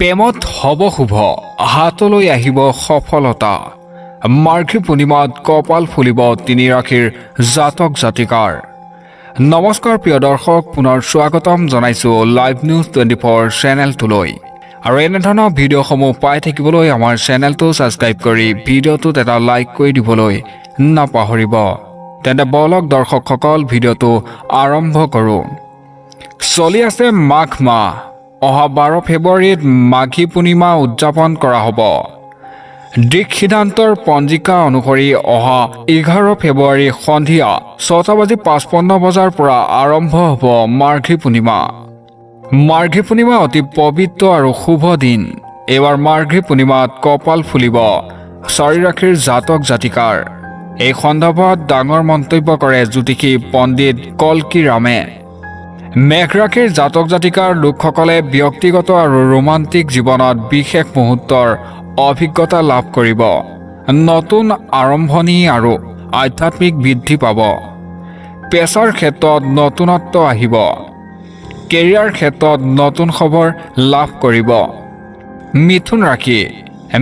প্ৰেমত হ'ব শুভ, হাতলৈ আহিব সফলতা। মাঘী পূৰ্ণিমাত কপাল ফুলিব তিনি ৰাশিৰ জাতক জাতিকাৰ। নমস্কাৰ প্ৰিয় দৰ্শক, পুনৰ স্বাগতম জনাইছোঁ লাইভ নিউজ 24 চেনেলটোলৈ। আৰু এনেধৰণৰ ভিডিঅ'সমূহ পাই থাকিবলৈ আমাৰ চেনেলটো ছাবস্ক্ৰাইব কৰি ভিডিঅ'টোত এটা লাইক কৰি দিবলৈ নাপাহৰিব। তেন্তে বলক দৰ্শকসকল, ভিডিঅ'টো আৰম্ভ কৰোঁ। চলি আছে মাঘ মাহ। অহা 12 ফেব্ৰুৱাৰীত মাঘী পূৰ্ণিমা উদযাপন কৰা হ'ব। দিক সিদ্ধান্তৰ পঞ্জিকা অনুসৰি অহা 11 ফেব্ৰুৱাৰী সন্ধিয়া 6টা বাজি 55 বজাৰ পৰা আৰম্ভ হ'ব মাঘী পূৰ্ণিমা। মাঘী পূৰ্ণিমা অতি পবিত্ৰ আৰু শুভ দিন। এইবাৰ মাঘী পূৰ্ণিমাত কপাল ফুলিব চাৰি ৰাশিৰ জাতক জাতিকাৰ। এই সন্দৰ্ভত ডাঙৰ মন্তব্য কৰে জ্যোতিষী পণ্ডিত কল্কি ৰামে। মেঘ ৰাশিৰ জাতক জাতিকাৰ লোকসকলে ব্যক্তিগত আৰু ৰোমান্টিক জীৱনত বিশেষ মুহূৰ্তৰ অভিজ্ঞতা লাভ কৰিব। নতুন আৰম্ভণি আৰু আধ্যাত্মিক বৃদ্ধি পাব। পেছাৰ ক্ষেত্ৰত নতুনত্ব আহিব। কেৰিয়াৰ ক্ষেত্ৰত নতুন খবৰ লাভ কৰিব। মিথুন ৰাশি।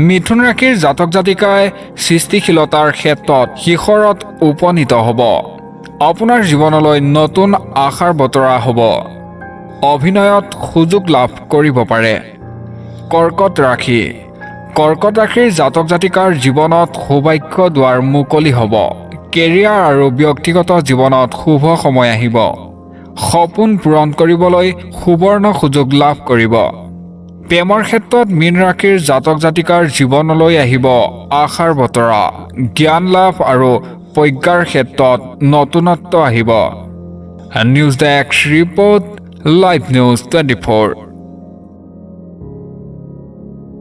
মিথুন ৰাশিৰ জাতক জাতিকাই সৃষ্টিশীলতাৰ ক্ষেত্ৰত শিখৰত উপনীত হ'ব। আপোনাৰ জীৱনলৈ নতুন আশাৰ বতৰা হ'ব। অভিনয়ত সুযোগ লাভ কৰিব পাৰে। কৰ্কট ৰাশি। কৰ্কট ৰাশিৰ জাতক জাতিকাৰ জীৱনত সৌভাগ্য দুৱাৰ মুকলি হ'ব। কেৰিয়াৰ আৰু ব্যক্তিগত জীৱনত শুভ সময় আহিব। সপোন পূৰণ কৰিবলৈ সুবৰ্ণ সুযোগ লাভ কৰিব। প্ৰেমৰ ক্ষেত্ৰত মীন ৰাশিৰ জাতক জাতিকাৰ জীৱনলৈ আহিব আশাৰ বতৰা। জ্ঞান লাভ আৰু প্ৰজ্ঞাৰ ক্ষেত্ৰত নতুনত্ব আহিব। News desk report, Live News 24।